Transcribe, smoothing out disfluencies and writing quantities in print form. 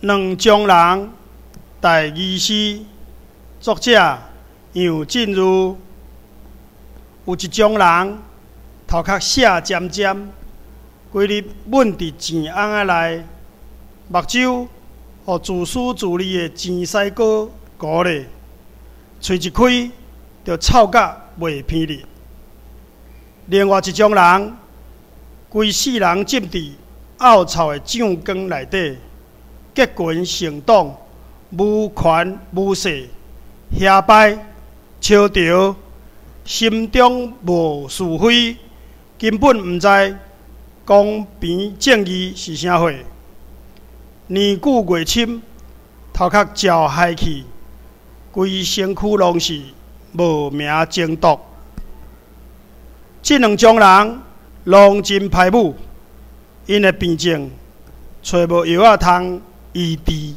兩種人代義師，作者楊振如。有一種人頭殼寫尖尖，規日悶佇錢甕仔內，目睭予自私自利的錢屎膏糊咧，喙一開就臭甲袂鼻咧。另外一種人，規世人浸佇漚臭的醬缸內底，結群成黨，無權無勢，遐掰招著，心中無是非，根本毋知公平正義是啥貨。年久月深，頭殼照害去，規身軀攏是無名情毒。這兩種人攏真歹母，𪜶的病症揣無藥仔通醫治。